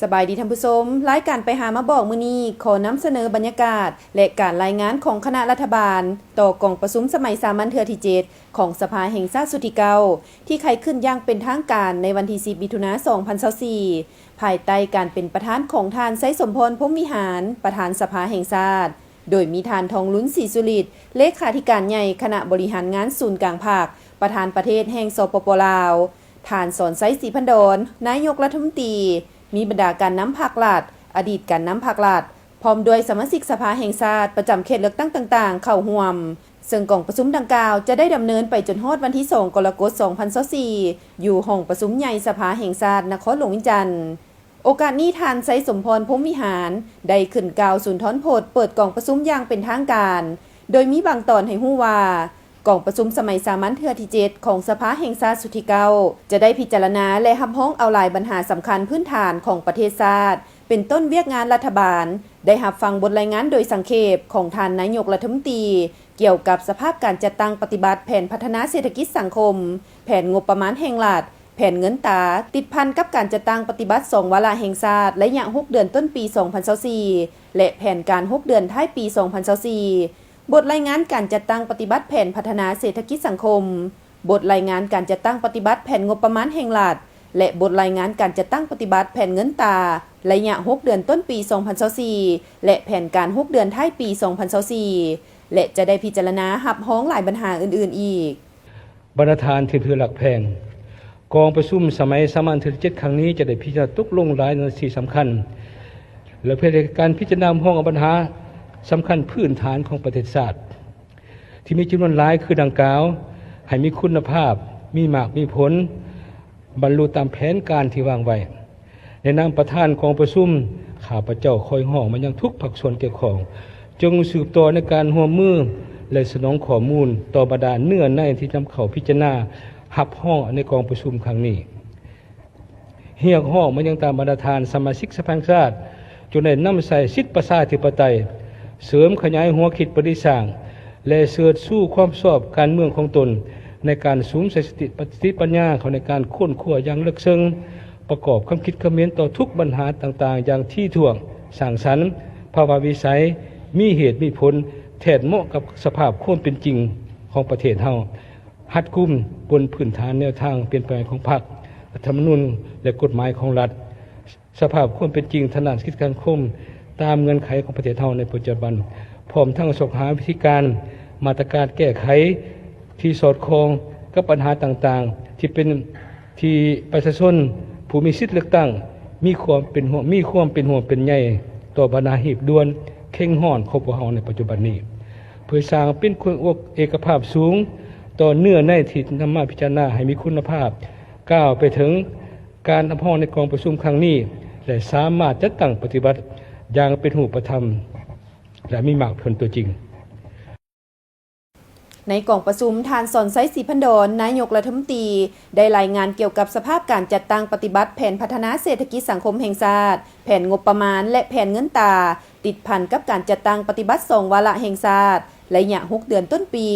ສະບາຍດີທ່ານຜູ້ຊົມ, ລາຍການໄປຫາມາບອກມື້ນີ້ ຂໍນຳສະເໜີບັນຍາກາດ ແລະ ການລາຍງານຂອງຄະນະລັດຖະບານ ຕໍ່ກອງປະຊຸມສະໄໝສາມັນເທື່ອທີເຈັດ ຂອງສະພາແຫ່ງຊາດຊຸດທີເກົ້າ ທີ່ໄຂຂຶ້ນຢ່າງເປັນທາງການໃນວັນທີສິບ ມິຖຸນາ ສອງພັນຊາວສີ່ ພາຍໃຕ້ການເປັນປະທານຂອງທ່ານ ໄຊສົມພອນ ພົມວິຫານ ປະທານສະພາແຫ່ງຊາດ, ໂດຍມີທ່ານ ທອງລຸນ ສີສຸລິດ ເລຂາທິການໃຫຍ່ຄະນະບໍລິຫານງານສູນກາງພັກ, ປະທານປະເທດແຫ່ງ ສປປ ລາວ, ທ່ານ ສອນໄຊ ສີພັນດອນ ນາຍົກລັດຖະມົນຕີ, ມີບັນດາການນຳພັກລັດ, ອະດີດການນຳພັກລັດ, ພ້ອມດ້ວຍສະມາຊິກສະພາແຫ່ງຊາດປະຈຳເຂດເລືອກຕັ້ງຕ່າງໆເຂົ້າຮ່ວມ, ເຊິ່ງກອງປະຊຸມດັ່ງກ່າວຈະໄດ້ດຳເນີນໄປຈົນຮອດວັນທີສອງ ກໍລະກົດ ສອງພັນຊາວສີ່ ຢູ່ຫ້ອງປະຊຸມໃຫຍ່ສະພາແຫ່ງຊາດນະຄອນຫຼວງວຽງຈັນ. ໂອກາດນີ້ ທ່ານ ໄຊສົມພອນ ພົມວິຫານ ໄດ້ຂຶ້ນກ່າວສຸນທອນພົດເປີດກອງປະຊຸມຢ່າງເປັນທາງການ, ໂດຍມີບາງຕອນໃຫ້ຮູ້ວ່າ ກອງປະຊຸມສະໄໝສາມັນເທື່ອທີເຈັດ ຂອງສະພາແຫ່ງຊາດຊຸດທີເກົ້າ ຈະໄດ້ພິຈາລະນາ ແລະ ຮັບຮອງເອົາຫຼາຍບັນຫາສຳຄັນພື້ນຖານຂອງປະເທດຊາດ, ເປັນຕົ້ນວຽກງານລັດຖະບານ, ໄດ້ຮັບຟັງບົດລາຍງານໂດຍສັງເຂບຂອງທ່ານນາຍົກລັດຖະມົນຕີ ກ່ຽວກັບສະພາບການຈັດຕັ້ງປະຕິບັດແຜນພັດທະນາເສດຖະກິດສັງຄົມ, ແຜນງົບປະມານແຫ່ງລັດ, ແຜນເງິນຕາ, ຕິດພັນກັບການຈັດຕັ້ງປະຕິບັດສອງວາລະແຫ່ງຊາດ ໄລຍະຫົກເດືອນຕົ້ນປີສອງພັນຊາວສີ່ ແລະ ແຜນການຫົກເດືອນທ້າຍປີສອງພັນຊາວສີ່, ບົດລາຍງານການຈັດຕັ້ງປະຕິບັດແຜນພັດທະນາເສດຖະກິດສັງຄົມ, ບົດລາຍງານການຈັດຕັ້ງປະຕິບັດແຜນງົບປະມານແຫ່ງລັດ ແລະ ບົດລາຍງານການຈັດຕັ້ງປະຕິບັດແຜນເງິນຕາ ໄລຍະຫົກເດືອນຕົ້ນປີສອງພັນຊາວສີ່ ແລະ ແຜນການຫົກເດືອນທ້າຍປີສອງພັນຊາວສີ່ ແລະ ຈະໄດ້ພິຈາລະນາຮັບຮອງຫຼາຍບັນຫາອື່ນໆອີກ. ບັນດາທ່ານທີ່ເປັນທີ່ຮັກແພງ, ກອງປະຊຸມສະໄໝສາມັນເທື່ອທີເຈັດຄັ້ງນີ້ຈະໄດ້ພິຈາລະນາຕົກລົງຫຼາຍນາຍໜ້າທີ່ສຳຄັນ ແລະ ເພື່ອໃຫ້ການພິຈາລະນາຮອງເອົາບັນຫາສຳຄັນພື້ນຖານຂອງປະເທດຊາດ ທີ່ມີຈຳນວນຫຼາຍຄືດັ່ງກ່າວ ໃຫ້ມີຄຸນນະພາບ, ມີໝາກມີຜົນ, ບັນລຸຕາມແຜນການທີ່ວາງໄວ້. ໃນນາມປະທານກອງປະຊຸມ, ຂ້າພະເຈົ້າຂໍຮຽກຮ້ອງມາຍັງທຸກພາກສ່ວນກ່ຽວຂ້ອງ, ຈົ່ງສືບຕໍ່ໃນການຮ່ວມມື ແລະ ສະໜອງຂໍ້ມູນຕໍ່ບັນດາເນື້ອໃນທີ່ນຳເຂົ້າພິຈາລະນາ, ຮັບຮອງໃນກອງປະຊຸມຄັ້ງນີ້. ຮຽກຮ້ອງມາຍັງຕາມບັນດາທ່ານສະມາຊິກສະພາແຫ່ງຊາດ, ຈົ່ງໄດ້ນຳໃຊ້ສິດປະຊາທິປະໄຕ, ເສີມຂະຫຍາຍຫົວຄິດປະດິດສ້າງ ແລະ ເຊີດຊູຄວາມຊອບການເມືອງຂອງຕົນ ໃນການສຸມໃສ່ສະຕິປັນຍາເຂົ້າໃນການຄົ້ນຄວ້າຢ່າງເລິກເຊິ່ງ, ປະກອບຄຳຄິດຄຳເຫັນຕໍ່ທຸກບັນຫາຕ່າງໆຢ່າງຖີ່ຖ້ວງ, ສ້າງສັນ, ພາວະວິໄສ, ມີເຫດມີຜົນ, ແທດເໝາະກັບສະພາບຄວາມເປັນຈິງຂອງປະເທດເຮົາ, ຮັດກຸມບົນພື້ນຖານແນວທາງປ່ຽນແປງຂອງພັກ, ລັດຖະທຳມະນູນ ແລະ ກົດໝາຍຂອງລັດ. ສະພາບຄວາມເປັນຈິງທາງດ້ານເສດຖະກິດສັງຄົມຕາມເງື່ອນໄຂຂອງປະເທດເຮົາໃນປັດຈຸບັນ, ພ້ອມທັງຊອກຫາວິທີການ, ມາດຕະການແກ້ໄຂທີ່ສອດຄ່ອງກັບບັນຫາຕ່າງໆ ທີ່ເປັນ ທີ່ປະຊາຊົນຜູ້ມີສິດເລືອກຕັ້ງມີຄວາມເປັນຫ່ວງ, ມີຄວາມເປັນຫ່ວງເປັນໃຍຕໍ່ບັນຫາຮີບດ່ວນເຄັ່ງຮ້ອນຂອງພວກເຮົາໃນປັດຈຸບັນນີ້, ເພື່ອສ້າງເປັນຄວາມເອກະພາບສູງຕໍ່ເນື້ອໃນທີ່ນຳມາພິຈາລະນາໃຫ້ມີຄຸນນະພາບ, ກ້າວໄປເຖິງ ການຮັບຮອງໃນກອງປະຊຸມຄັ້ງນີ້ ແລະ ສາມາດຈັດຕັ້ງປະຕິບັດຢ່າງເປັນຮູບປະທຳ ແລະ ມີໝາກຜົນຕົວຈິງ. ໃນກອງປະຊຸມ, ທ່ານ ສອນໄຊ ສີພັນດອນ ນາຍົກລັດຖະມົນຕີ ໄດ້ລາຍງານກ່ຽວກັບສະພາບການຈັດຕັ້ງປະຕິບັດແຜນພັດທະນາເສດຖະກິດສັງຄົມແຫ່ງຊາດ, ແຜນງົບປະມານ ແລະ ແຜນເງິນຕາ, ຕິດພັນກັບການຈັດຕັ້ງປະຕິບັດສອງວາລະແຫ່ງຊາດ, ໄລຍະຫົກເດືອນຕົ້ນປີ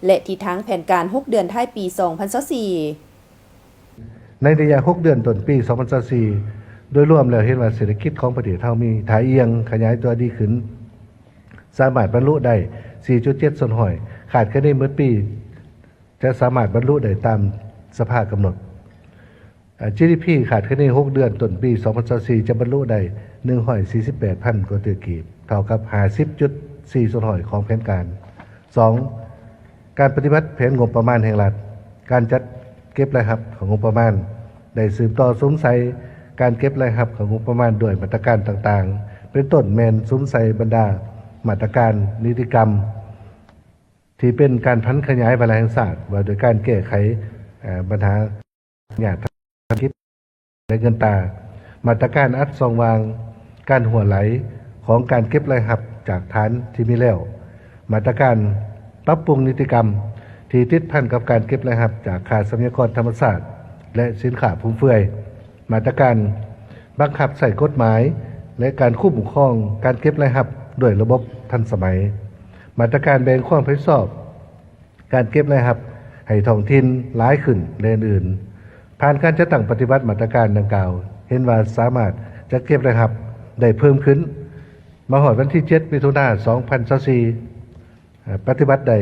ແລະ ທິດທາງແຜນການຫົກເດືອນທ້າຍປີສອງພັນຊາວສີ່. ໃນໄລຍະຫົກເດືອນຕົ້ນປີສອງພັນຊາວສີ່ ໂດຍລວມແລ້ວເຫັນວ່າເສດຖະກິດຂອງປະເທດເຮົາມີທ່າອ່ຽງຂະຫຍາຍຕົວດີຂຶ້ນ, ສາມາດບັນລຸໄດ້ສີ່ຈຸດເຈັດສ່ວນຮ້ອຍ, ຄາດຄະເນໝົດປີຈະສາມາດບັນລຸໄດ້ຕາມສະພາກຳນົດ. ເອີ ຈີດີພີ ຄາດຄະເນຫົກເດືອນຕົ້ນປີສອງພັນຊາວສີ່ ຈະບັນລຸໄດ້ໜຶ່ງຮ້ອຍສີ່ສິບແປດພັນກວ່າຕື້ກີບ, ເທົ່າກັບຫ້າສິບຈຸດສີ່ສ່ວນຮ້ອຍຂອງແຜນການ. ສອງ, ການປະຕິບັດແຜນງົບປະມານແຫ່ງລັດ, ການຈັດເກັບລາຍຮັບເຂົ້າງົບປະມານ ໄດ້ສືບຕໍ່ສຸມໃສ່ການເກັບລາຍຮັບເຂົ້າງົບປະມານດ້ວຍມາດຕະການຕ່າງໆ ເປັນຕົ້ນແມ່ນສຸມໃສ່ບັນດາມາດຕະການ, ນິຕິກຳ ທີ່ເປັນການຜັນຂະຫຍາຍວາລະແຫ່ງຊາດວ່າດ້ວຍການແກ້ໄຂ ເອີ ບັນຫາຍາດທາງເສດຖະກິດ ແລະ ເງິນຕາ, ມາດຕະການອັດຊ່ອງວ່າງການຮົ່ວໄຫຼຂອງການເກັບລາຍຮັບຈາກຖານທີ່ມີແລ້ວ, ມາດຕະການປັບປຸງນິຕິກຳທີ່ຕິດພັນກັບການເກັບລາຍຮັບຈາກຄ່າຊັບພະຍາກອນທຳມະຊາດ ແລະ ສິນຄ້າຟຸມເຟືອຍ, ມາດຕະການບັງຄັບໃຊ້ກົດໝາຍ ແລະ ການຄຸ້ມຄອງການເກັບລາຍຮັບດ້ວຍລະບົບທັນສະໄໝ, ມາດຕະການແບ່ງຄວາມຮັບຜິດຊອບ ການເກັບລາຍຮັບໃຫ້ທ້ອງຖິ່ນຫຼາຍຂຶ້ນ ແລະ ອື່ນໆ. ຜ່ານການຈັດຕັ້ງປະຕິບັດມາດຕະການດັ່ງກ່າວ, ເຫັນວ່າສາມາດ ຈັດເກັບລາຍຮັບໄດ້ເພີ່ມຂຶ້ນ ມາຮອດວັນທີເຈັດ ມິຖຸນາ ສອງພັນຊາວສີ່ ເອີ່ ປະຕິບັດໄດ້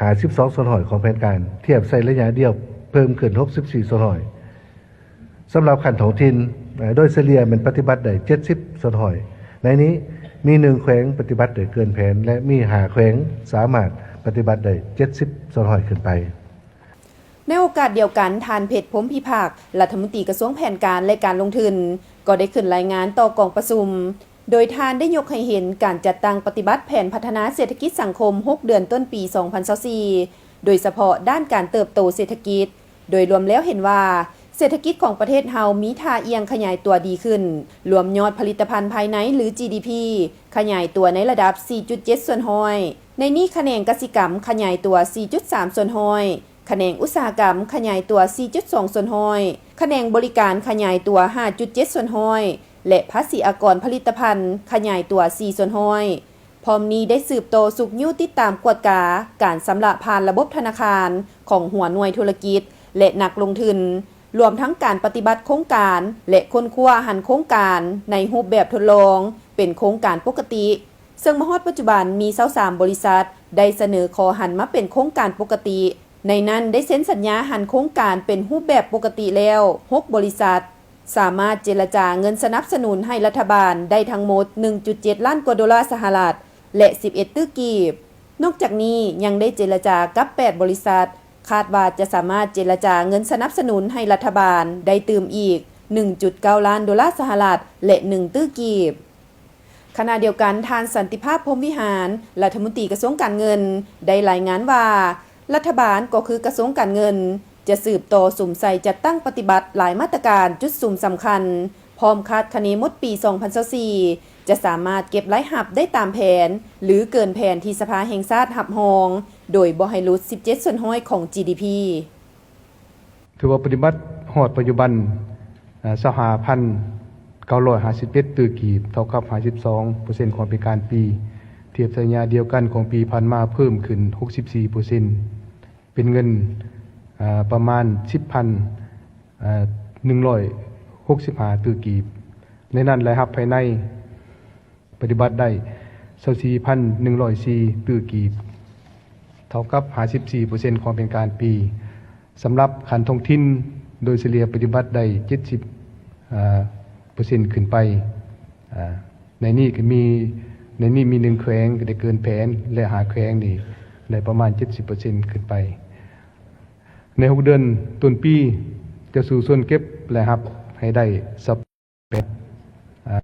ຫ້າສິບສອງສ່ວນຮ້ອຍຂອງແຜນການ, ທຽບໃສ່ໄລຍະດຽວເພີ່ມຂຶ້ນຫົກສິບສີ່ສ່ວນຮ້ອຍ. ສຳລັບຂັ້ນທ້ອງຖິ່ນ ເອີ່ ໂດຍສະເລ່ຍແມ່ນປະຕິບັດໄດ້ເຈັດສິບສ່ວນຮ້ອຍ. ໃນນີ້ມີໜຶ່ງແຂວງປະຕິບັດໄດ້ເກີນແຜນ ແລະ ມີຫ້າແຂວງສາມາດປະຕິບັດໄດ້ເຈັດສິບສ່ວນຮ້ອຍຂຶ້ນໄປ. ໃນໂອກາດດຽວກັນ, ທ່ານ ເພັດ ພົມພິພັກ ລັດຖະມົນຕີກະຊວງແຜນການ ແລະ ການລົງທຶນ ກໍໄດ້ຂຶ້ນລາຍງານຕໍ່ກອງປະຊຸມ, ໂດຍທ່ານໄດ້ຍົກໃຫ້ເຫັນການຈັດຕັ້ງປະຕິບັດແຜນພັດທະນາເສດຖະກິດສັງຄົມຫົກເດືອນຕົ້ນປີສອງພັນຊາວສີ່ ໂດຍສະເພາະດ້ານການເຕີບໂຕເສດຖະກິດ. ໂດຍລວມແລ້ວເຫັນວ່າ ເສດຖະກິດຂອງປະເທດເຮົາມີທ່າອ່ຽງຂະຫຍາຍຕົວດີຂຶ້ນ, ລວມຍອດຜະລິດຕະພັນພາຍໃນ ຫຼື ຈີດີພີ ຂະຫຍາຍຕົວໃນລະດັບສີ່ຈຸດເຈັດສ່ວນຮ້ອຍ, ໃນນີ້ຂະແໜງກະສິກຳຂະຫຍາຍຕົວສີ່ຈຸດສາມສ່ວນຮ້ອຍ, ຂະແໜງອຸດສາຫະກຳຂະຫຍາຍຕົວສີ່ຈຸດສອງສ່ວນຮ້ອຍ, ຂະແໜງບໍລິການຂະຫຍາຍຕົວຫ້າຈຸດເຈັດສ່ວນຮ້ອຍ ແລະ ພາສີອາກອນຜະລິດຕະພັນຂະຫຍາຍຕົວສີ່ສ່ວນຮ້ອຍ. ພ້ອມນີ້ໄດ້ສືບຕໍ່ຊຸກຍູ້ຕິດຕາມກວດກາການຊຳລະຜ່ານລະບົບທະນາຄານຂອງຫົວໜ່ວຍທຸລະກິດ ແລະ ນັກລົງທຶນ, ລວມທັງການປະຕິບັດໂຄງການ ແລະ ຄົ້ນຄວ້າຫັນໂຄງການໃນຮູບແບບທົດລອງເປັນໂຄງການປົກກະຕິ, ເຊິ່ງມາຮອດປັດຈຸບັນມີຊາວສາມບໍລິສັດໄດ້ສະເໜີຂໍຫັນມາເປັນໂຄງການປົກກະຕິ. ໃນນັ້ນໄດ້ເຊັນສັນຍາຫັນໂຄງການເປັນຮູບແບບປົກກະຕິແລ້ວຫົກບໍລິສັດ, ສາມາດເຈລະຈາເງິນສະໜັບສະໜູນໃຫ້ລັດຖະບານໄດ້ທັງໝົດໜຶ່ງຈຸດເຈັດລ້ານກວ່າໂດລາສະຫະລັດ ແລະ ສິບເອັດຕື້ກີບ. ນອກຈາກນີ້ຍັງໄດ້ເຈລະຈາກັບແປດບໍລິສັດ, ຄາດວ່າຈະສາມາດເຈລະຈາເງິນສະໜັບສະໜູນໃຫ້ລັດຖະບານໄດ້ຕື່ມອີກໜຶ່ງຈຸດເກົ້າລ້ານໂດລາສະຫະລັດ ແລະ ໜຶ່ງຕື້ກີບ. ຂະນະດຽວກັນ, ທ່ານ ສັນຕິພາບ ພົມວິຫານ ລັດຖະມົນຕີກະຊວງການເງິນ ໄດ້ລາຍງານວ່າ ລັດຖະບານກໍຄືກະຊວງການເງິນ ຈະສືບຕໍ່ສຸມໃສ່ຈັດຕັ້ງປະຕິບັດຫຼາຍມາດຕະການຈຸດສຸມສຳຄັນ, ພ້ອມຄາດຄະເນໝົດປີສອງພັນຊາວສີ່ ຈະສາມາດເກັບລາຍຮັບໄດ້ຕາມແຜນ ຫຼື ເກີນແຜນທີ່ສະພາແຫ່ງຊາດຮັບຮອງ ໂດຍບໍ່ໃຫ້ຫຼຸດສິບເຈັດສ່ວນຮ້ອຍຂອງ ຈີດີພີ. ຖືວ່າປະຕິບັດຮອດປັດຈຸບັນ ເອີ່ ຊາວຫ້າພັນເກົ້າຮ້ອຍຫ້າສິບເຈັດຕື້ກີບ, ເທົ່າກັບຫ້າສິບສອງເປີເຊັນຂອງແຜນການປີ, ທຽບໃສ່ໄລຍະດຽວກັນຂອງປີຜ່ານມາເພີ່ມຂຶ້ນຫົກສິບສີ່ເປີເຊັນ, ເປັນເງິນ ເອີ່ ປະມານສິບພັນ ເອີ່ ໜຶ່ງຮ້ອຍຫົກສິບຫ້າຕື້ກີບ. ໃນນັ້ນລາຍຮັບພາຍໃນ ປະຕິບັດໄດ້ຊາວສີ່ພັນໜຶ່ງຮ້ອຍສີ່ຕື້ກີບ, ເທົ່າກັບຫ້າສິບສີ່ເປີເຊັນຂອງແຜນການປີ. ສຳລັບຂັ້ນທ້ອງຖິ່ນ ໂດຍສະເລ່ຍປະຕິບັດໄດ້ເຈັດສິບ ເອີ່ ເປີເຊັນຂຶ້ນໄປ. ເອີ່ ໃນນີ້ກໍມີ ໃນນີ້ມີໜຶ່ງແຂວງກໍໄດ້ເກີນແຜນ ແລະ ຫ້າແຂວງນີ້ໄດ້ປະມານເຈັດສິບເປີເຊັນຂຶ້ນໄປ. ໃນຫົກເດືອນຕົ້ນປີ ຈະສູ້ຊົນເກັບລາຍຮັບໃຫ້ໄດ້ສະ ແປດ ເອີ່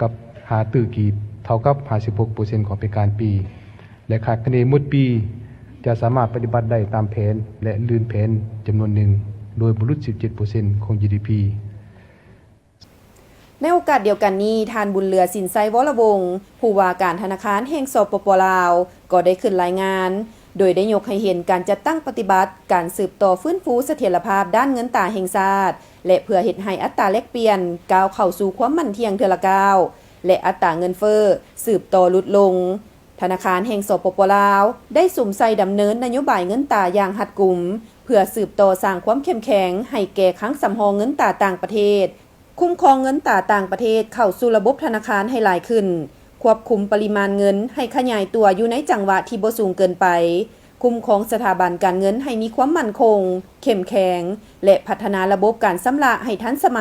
ກັບຫ້າຕື້ກີບ, ເທົ່າກັບຫ້າສິບຫົກເປີເຊັນຂອງແຜນການປີ ແລະ ຄາດຄະເນໝົດປີຈະສາມາດປະຕິບັດໄດ້ຕາມແຜນ ແລະ ລື່ນແຜນຈຳນວນໜຶ່ງ ໂດຍບໍ່ຫຼຸດສິບເຈັດເປີເຊັນຂອງ ຈີດີພີ. ໃນໂອກາດດຽວກັນນີ້, ທ່ານ ບຸນເຫຼືອ ສິນໄຊວໍລະວົງ ຜູ້ວ່າການທະນາຄານແຫ່ງ ສປປ ລາວ ກໍໄດ້ຂຶ້ນລາຍງານ ໂດຍໄດ້ຍົກໃຫ້ເຫັນການຈັດຕັ້ງປະຕິບັດການສືບຕໍ່ຟື້ນຟູສະຖຽນລະພາບດ້ານເງິນຕາແຫ່ງຊາດ ແລະ ເພື່ອເຮັດໃຫ້ອັດຕາແລກປ່ຽນກ້າວເຂົ້າສູ່ຄວາມໝັ້ນທ່ຽງເທື່ອລະກ້າວ ແລະ ອັດຕາເງິນເຟີ້ສືບຕໍ່ຫຼຸດລົງ. ທະນາຄານແຫ່ງ ສປປ ລາວ ໄດ້ສຸມໃສ່ດຳເນີນນະໂຍບາຍເງິນຕາຢ່າງຮັດກຸມ ເພື່ອສືບຕໍ່ສ້າງຄວາມເຂັ້ມແຂງໃຫ້ແກ່ຄັງສຳຮອງເງິນຕາຕ່າງປະເທດ, ຄຸ້ມຄອງເງິນຕາຕ່າງປະເທດເຂົ້າສູ່ລະບົບທະນາຄານໃຫ້ຫຼາຍຂຶ້ນ, ຄວບຄຸມປະລິມານເງິນໃຫ້ຂະຫຍາຍຕົວຢູ່ໃນຈັງຫວະທີ່ບໍ່ສູງເກີນໄປ, ຄຸ້ມຄອງສະຖາບັນການເງິນໃຫ້ມີຄວາມໝັ້ນຄົງ, ເຂັ້ມແຂງ ແລະ ພັດທະນາລະບົບການຊຳລະໃຫ້ທັນສະໄໝ,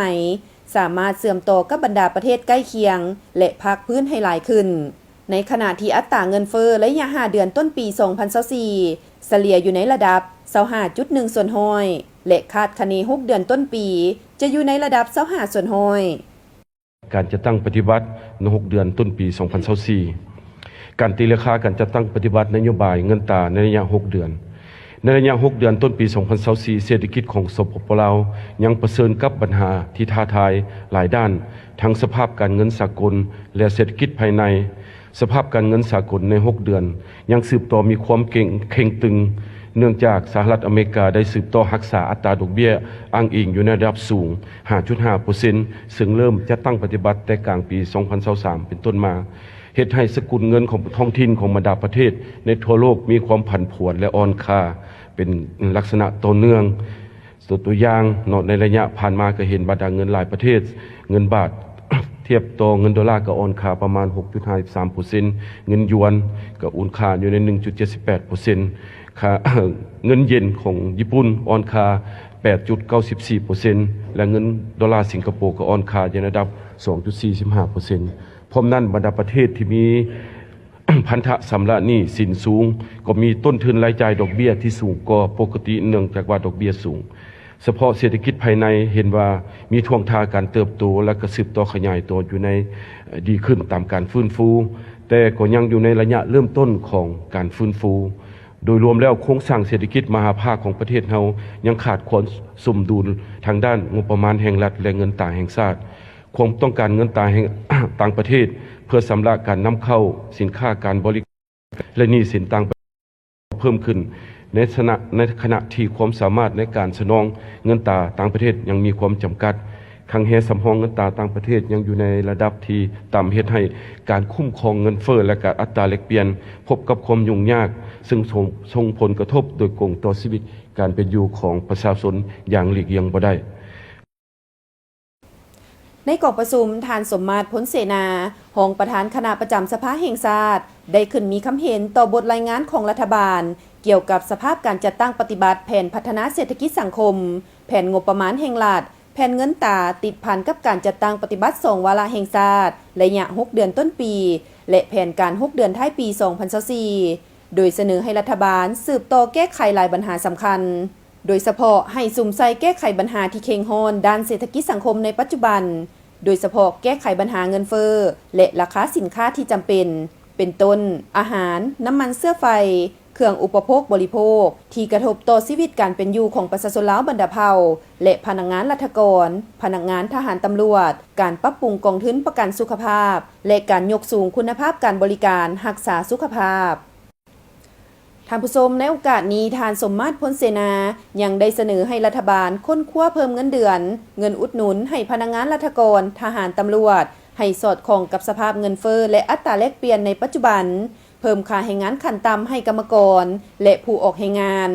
ສາມາດເຊື່ອມຕໍ່ກັບບັນດາປະເທດໃກ້ຄຽງ ແລະ ພາກພື້ນໃຫ້ຫຼາຍຂຶ້ນ. ໃນຂະນະທີ່ອັດຕາເງິນເຟີ້ໄລຍະຫ້າເດືອນຕົ້ນປີສອງພັນຊາວສີ່ ສະເລ່ຍຢູ່ໃນລະດັບຊາວຫ້າຈຸດໜຶ່ງສ່ວນຮ້ອຍ ແລະ ຄາດຄະເນຫົກເດືອນຕົ້ນປີຈະຢູ່ໃນລະດັບຊາວຫ້າສ່ວນຮ້ອຍ. ການຈັດຕັ້ງປະຕິບັດໃນຫົກເດືອນຕົ້ນປີສອງພັນຊາວສີ່ ການຕີລາຄາການຈັດຕັ້ງປະຕິບັດນະໂຍບາຍເງິນຕາໃນໄລຍະຫົກເດືອນ. ໃນໄລຍະຫົກເດືອນຕົ້ນປີສອງພັນຊາວສີ່ ເສດຖະກິດຂອງ ສປປ ລາວ ຍັງປະເຊີນກັບບັນຫາທີ່ທ້າທາຍຫຼາຍດ້ານ, ທັງສະພາບການເງິນສາກົນ ແລະ ເສດຖະກິດພາຍໃນ. ສະພາບການເງິນສາກົນໃນຫົກເດືອນຍັງສືບຕໍ່ມີຄວາມເຄັ່ງ ເຄັ່ງຕຶງ, ເນື່ອງຈາກສະຫະລັດອາເມລິກາໄດ້ສືບຕໍ່ຮັກສາອັດຕາດອກເບ້ຍອ້າງອີງຢູ່ໃນລະດັບສູງ ຫ້າຈຸດຫ້າເປີເຊັນ ເຊິ່ງເລີ່ມຈັດຕັ້ງປະຕິບັດແຕ່ກາງປີສອງພັນຊາວສາມເປັນຕົ້ນມາ, ເຮັດໃຫ້ສະກຸນເງິນຂອງທ້ອງຖິ່ນຂອງບັນດາປະເທດໃນທົ່ວໂລກມີຄວາມຜັນຜວນ ແລະ ອ່ອນຄ່າເປັນລັກສະນະຕໍ່ເນື່ອງ. ຕົວ ຕົວຢ່າງເນາະ ໃນໄລຍະຜ່ານມາກໍເຫັນວ່າ ເງິນຫຼາຍປະເທດ ເງິນບາດ ທຽບຕໍ່ເງິນໂດລາກໍອ່ອນຄ່າປະມານ ຫົກຈຸດຫ້າສິບສາມເປີເຊັນ, ເງິນຢວນກໍອ່ອນຄ່າຢູ່ໃນ ໜຶ່ງຈຸດເຈັດສິບແປດເປີເຊັນ, ຄ່າ ເງິນເຢນຂອງຍີ່ປຸ່ນອ່ອນຄ່າ ແປດຈຸດເກົ້າສິບສີ່ເປີເຊັນ ແລະ ເງິນໂດລາສິງກະໂປກໍອ່ອນຄ່າຢູ່ໃນລະດັບ ສອງຈຸດສີ່ສິບຫ້າເປີເຊັນ. ພ້ອມນັ້ນ ບັນດາປະເທດທີ່ມີ ພັນທະຊຳລະໜີ້ສິນສູງ ກໍມີຕົ້ນທຶນລາຍຈ່າຍດອກເບ້ຍທີ່ສູງກວ່າປົກກະຕິ ເນື່ອງຈາກວ່າດອກເບ້ຍສູງ. ສະເພາະເສດຖະກິດພາຍໃນເຫັນວ່າມີທ່ວງທ່າການເຕີບໂຕ ແລະ ກະສືບຕໍ່ຂະຫຍາຍຕົວຢູ່ໃນ ເອີ່ ດີຂຶ້ນຕາມການຟື້ນຟູ, ແຕ່ກໍຍັງຢູ່ໃນໄລຍະເລີ່ມຕົ້ນຂອງການຟື້ນຟູ. ໂດຍລວມແລ້ວ ໂຄງສ້າງເສດຖະກິດມະຫາພາກຂອງປະເທດເຮົາຍັງຂາດຄວາມສົມດຸນທາງດ້ານງົບປະມານແຫ່ງລັດ ແລະ ເງິນຕາແຫ່ງຊາດ. ຄວາມຕ້ອງການເງິນຕາແຫ່ງ ຕ່າງປະເທດ ເພື່ອຊຳລະການນຳເຂົ້າສິນຄ້າການບໍລິ ແລະ ໜີ້ສິນຕ່າງປະເທດເພີ່ມຂຶ້ນ ໃນຂະນະ ໃນຂະນະທີ່ຄວາມສາມາດໃນການສະໜອງເງິນຕາຕ່າງປະເທດຍັງມີຄວາມຈຳກັດ. ຄັງແຮສຳຮອງເງິນຕາຕ່າງປະເທດຍັງຢູ່ໃນລະດັບທີ່ຕ່ຳ ເຮັດໃຫ້ການຄຸ້ມຄອງເງິນເຟີ້ ແລະ ການອັດຕາແລກປ່ຽນພົບກັບຄວາມຫຍຸ້ງຍາກ, ເຊິ່ງສົ່ງ ສົ່ງຜົນກະທົບໂດຍກົງຕໍ່ຊີວິດການເປັນຢູ່ຂອງປະຊາຊົນຢ່າງຫຼີກລ່ຽງບໍ່ໄດ້. ໃນກອງປະຊຸມ, ທ່ານ ສົມມາດ ພົນເສນາ, ຮອງປະທານຄະນະປະຈຳສະພາແຫ່ງຊາດ, ໄດ້ຂຶ້ນມີຄຳເຫັນຕໍ່ບົດລາຍງານຂອງລັດຖະບານ ກ່ຽວກັບສະພາບການຈັດຕັ້ງປະຕິບັດແຜນພັດທະນາເສດຖະກິດສັງຄົມ, ແຜນງົບປະມານແຫ່ງລັດ, ແຜນເງິນຕາ ຕິດພັນກັບການຈັດຕັ້ງປະຕິບັດສອງວາລະແຫ່ງຊາດ ໄລຍະຫົກເດືອນຕົ້ນປີ ແລະ ແຜນການຫົກເດືອນທ້າຍປີສອງພັນຊາວສີ່ ໂດຍສະເໜີໃຫ້ລັດຖະບານສືບຕໍ່ແກ້ໄຂຫຼາຍບັນຫາສຳຄັນ. ໂດຍສະເພາະໃຫ້ສຸມໃສ່ແກ້ໄຂບັນຫາທີ່ເຄັ່ງຮ້ອນດ້ານເສດຖະກິດສັງຄົມໃນປັດຈຸບັນ, ໂດຍສະເພາະແກ້ໄຂບັນຫາເງິນເຟີ້ ແລະ ລາຄາສິນຄ້າທີ່ຈຳເປັນ, ເປັນຕົ້ນ ອາຫານ, ນ້ຳມັນເຊື້ອໄຟ, ເຄື່ອງອຸປະໂພກບໍລິໂພກ ທີ່ກະທົບຕໍ່ຊີວິດການເປັນຢູ່ຂອງປະຊາຊົນລາວບັນດາເຜົ່າ ແລະ ພະນັກງານລັດຖະກອນ, ພະນັກງານທະຫານ, ຕຳຫຼວດ, ການປັບປຸງກອງທຶນປະກັນສຸຂະພາບ ແລະ ການຍົກສູງຄຸນນະພາບການບໍລິການຮັກສາສຸຂະພາບ. ທ່ານຜູ້ຊົມ, ໃນໂອກາດນີ້ ທ່ານ ສົມມາດ ພົນເສນາ ຍັງໄດ້ສະເໜີໃຫ້ລັດຖະບານຄົ້ນຄວ້າເພີ່ມເງິນເດືອນ, ເງິນອຸດໜູນໃຫ້ພະນັກງານລັດຖະກອນ, ທະຫານ, ຕຳຫຼວດ ໃຫ້ສອດຄ່ອງກັບສະພາບເງິນເຟີ້ ແລະ ອັດຕາແລກປ່ຽນໃນປັດຈຸບັນ, ເພີ່ມຄ່າແຮງງານຂັ້ນຕ່ຳໃຫ້ກຳມະກອນ ແລະ ຜູ້ອອກແຮງງານ,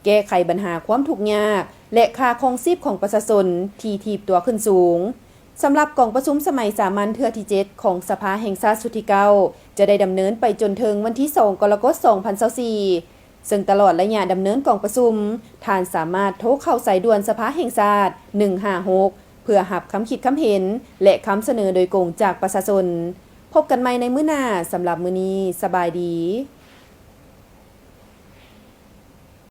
ແກ້ໄຂບັນຫາຄວາມທຸກຍາກ ແລະ ຄ່າຄອງຊີບຂອງປະຊາຊົນທີ່ຖີບຕົວຂຶ້ນສູງ. ສຳລັບກອງປະຊຸມສະໄໝສາມັນເທື່ອທີເຈັດ ຂອງສະພາແຫ່ງຊາດຊຸດທີເກົ້າ ຈະໄດ້ດຳເນີນໄປຈົນເຖິງວັນທີສອງ ກໍລະກົດ ສອງພັນຊາວສີ່ ເຊິ່ງຕະຫຼອດໄລຍະດຳເນີນກອງປະຊຸມ, ທ່ານສາມາດໂທເຂົ້າສາຍດ່ວນສະພາແຫ່ງຊາດ ໜຶ່ງຫ້າຫົກ ເພື່ອຮັບຄຳຄິດຄຳເຫັນ ແລະ ຄຳສະເໜີໂດຍກົງຈາກປະຊາຊົນ. ພົບກັນໃໝ່ໃນມື້ໜ້າ, ສຳລັບມື້ນີ້ ສະບາຍດີ.